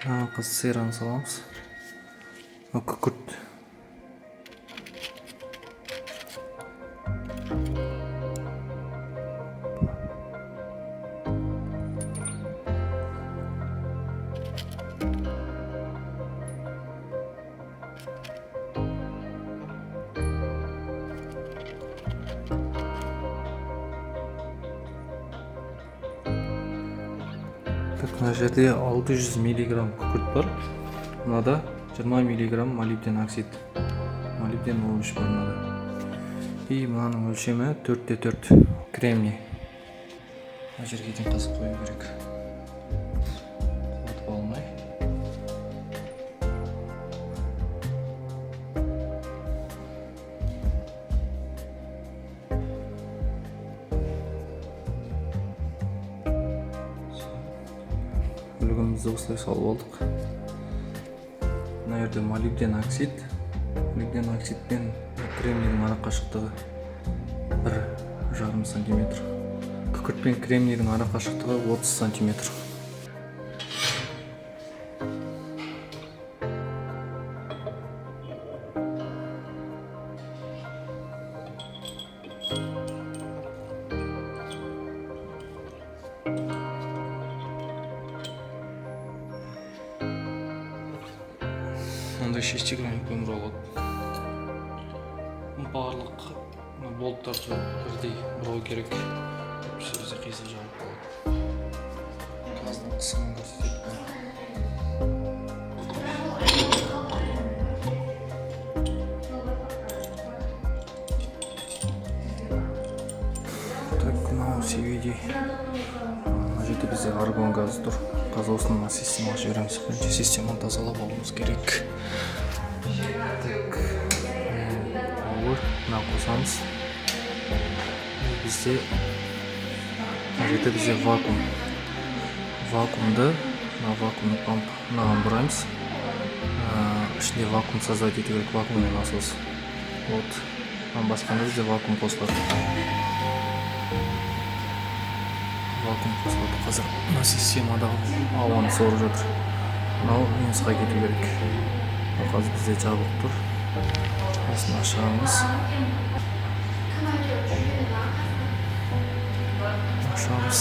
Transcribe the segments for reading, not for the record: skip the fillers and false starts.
Мына қазір сераны саламыз. Мына күкірт. Так, мына жерде 600 миллиграмм күкірт бар. Мынада 20 миллиграмм молибден оксид. Молибден 13 бар мынада. И мынаның өлшемі 4,4 кремний. Мына жерге дейін қазып қою керек. Құлатып алмай. Үлгімізді осылай салып алдық. Мына жерде молибден оксид. Молибден оксид пен кремнийдің ара қашықтығы 1,5 сантиметр. Күкірт пен кремнийдің ара қашықтығы 30 сантиметр. Мындай шестигранник көмір алады. Барлық болттарды бірдей бұрау керек. Әйтпесе бізде қисық жабылып қалады. Газдың қысымын көрсетеді. Так, мынау CVD. Мына жерде бізде аргон газы тұр. Қазір осыны мына системаға жібереміз. Бірінші системаны тазалап алуымыз керек. Так, ауыр, мына қосамыз. Бізде мына жерде бізде вакуум. Вакуумды, мына вакуумный памп мынаған бұраймыз. Ішінде вакуум создать ету керек, вакуумный насос. Вот. Мынаны басқанда бізде вакуум қосылады. Вакуум қосылады. Қазір мына системадағы ауаны сорып жатыр. Мынау минусқа кету керек. Мынау қазір бізде жабық тұр. Осыны ашамыз. Ашамыз.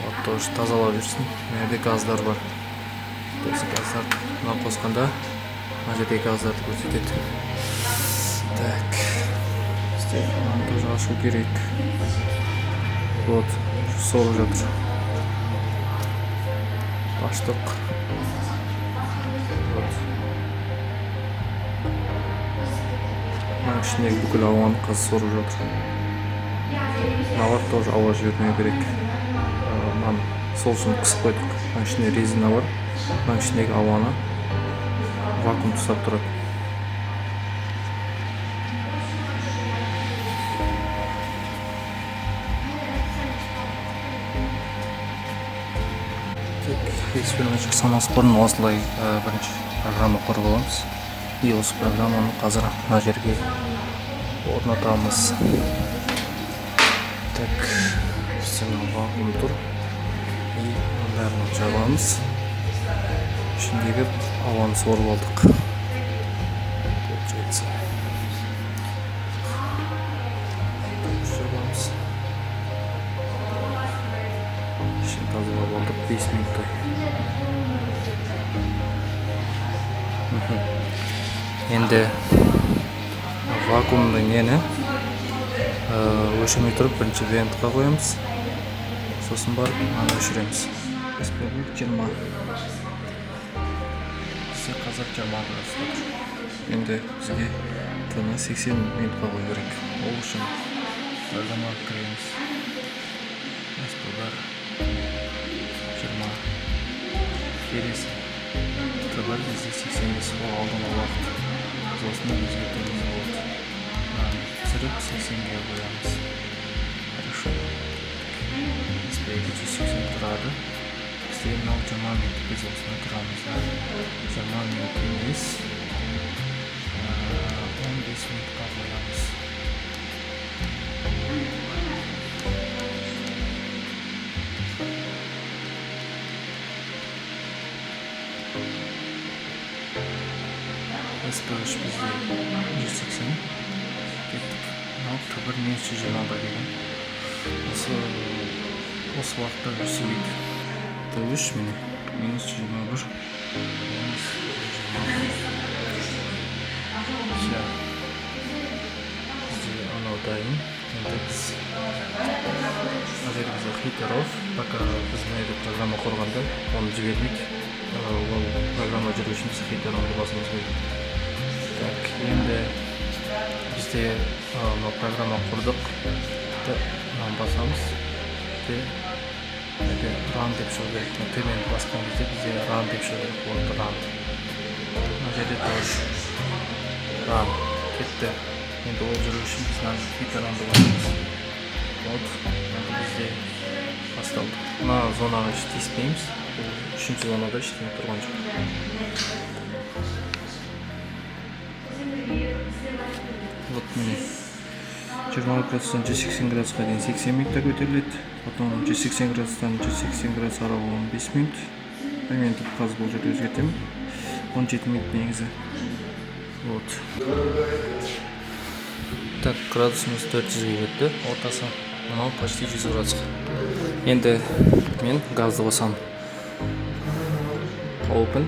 Вот тоже тазалап жүрсін. Мына жерде газдар бар. Осы газдарды мына қосқанда мына жерде газдарды көрсетеді. Так. Бізде мынаны тоже ашу керек. Вот, сорып жатыр. Аштық. Вот. Мынаның ішіндегі бүкіл ауаны қазір сорып жатыр. Мыналар тоже ауа жібермеу керек. Мынаны сол үшін қысып қойдық. Мынаның ішінде резина бар. Мынаның ішіндегі ауаны вакуум ұстап тұрады. Эксперимент жасамас бұрын осылай бірінші программа құрып аламыз. И осы программаны қазір мына жерге орнатамыз. Так, бізде мына вакуум тұр. И мынаның бәрін жабамыз. Ішіндегі ауаны сорып алдық. Получается. Жабамыз. Ішін тазалап алдық 5 минуттай. Енді вакуумный нені өшірмей тұрып бірінші вентқа қоямыз. Сосын барып мынаны өшіреміз. Эксперимент 20. Бізде қазір 20 градус тұр. Енді бізге Т-ны 80 минутқа қою керек. Ол үшін программаға кіреміз. СП1 20. Келесі Т1 бізде 85, ол алдыңғы уақыт. Біз осыны өзгертуіміз болады. Мынаны түсіріп 80-ге қоямыз. Хорошо. СП2 180 тұрады. Бізде мынау 20 минут, біз осыны тұрамыз, да? 20 минут емес. 15 минутқа қоямыз. СП3 бізде 180. Кеттік. Мынау Т1 минус 121 деген. Осы уақытта өсіп. Т3 міне минус 121. Минус 121. Всё. Бізде анау дайын. Енді біз мына жерде бізде heater off. Пока біз мына жерде программа құрғанда оны жібермейді. Ол программа жүру үшін біз heater on'ды басуымыз керек. Так, енді бізде мына программа құрдық. Мынаны басамыз. Де, жерде run деп шығу керек. Мына төмен басқан кезде бізде run деп шығу керек. Вот run. Мына жерде тоже run кетті. Енді ол жүру үшін біз мына heater on'ды басамыз. Вот, енді бізде басталды. Мына зонаға еш тиіспейміз. Бұл үшінші зонада ештеңе тұрған жоқ. Вот міне 20 градустан 180 градусқа дейін 80 минутта көтеріледі. Потом 180 градустан 180 градус аралығы 15 минут. Мен енді қазір бұл жерде өзгертемін. 17 минут негізі. Вот. Так, градусымыз 400-ге кетті. Ортасы мынау почти 100 градусқа. Енді мен газды қосамын. Open.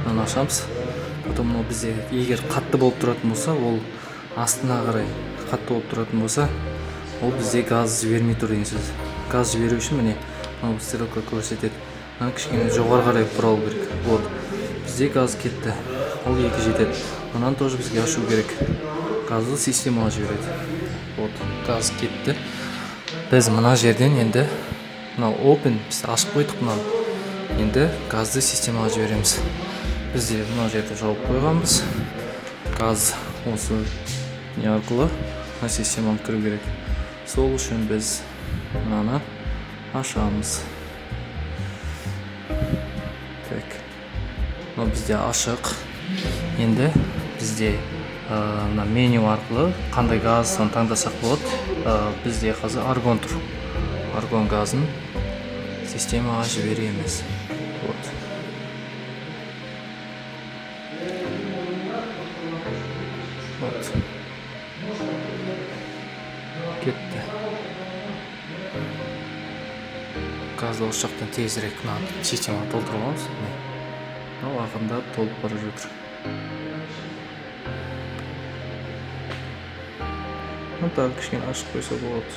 Мынаны ашамыз. Потом мынау бізде егер қатты болып тұратын болса, ол астына қарай қатты болып тұратын болса, ол бізде газ жібермей тұр деген сөз. Газ жіберу үшін міне мынау стрелка көрсетеді. Мынаны кішкене жоғары қарай бұрау керек. Вот. Бізде газ кетті. Ол 2 жетеді. Мынаны тоже бізге ашу керек. Газды системаға жібереді. Вот, газ кетті. Біз мына жерден енді мынау open біз ашып қойдық мынаны. Енді газды системаға жібереміз. Бізде мына жерді жауып қойғанбыз. Газ осы не арқылы мына системаға кіру керек. Сол үшін біз мынаны ашамыз. Так. Мынау бізде ашық. Енді бізде мына меню арқылы қандай газ соны таңдасақ болады. Бізде қазір аргон тұр. Аргон газын системаға жібереміз. Вот. Вот. Кетті. Газды осы жақтан тезірек мына системаға толтырып аламыз. Міне. Мынау ақырындап толып бара жатыр. Мына тағы кішкене ашық қойса болады.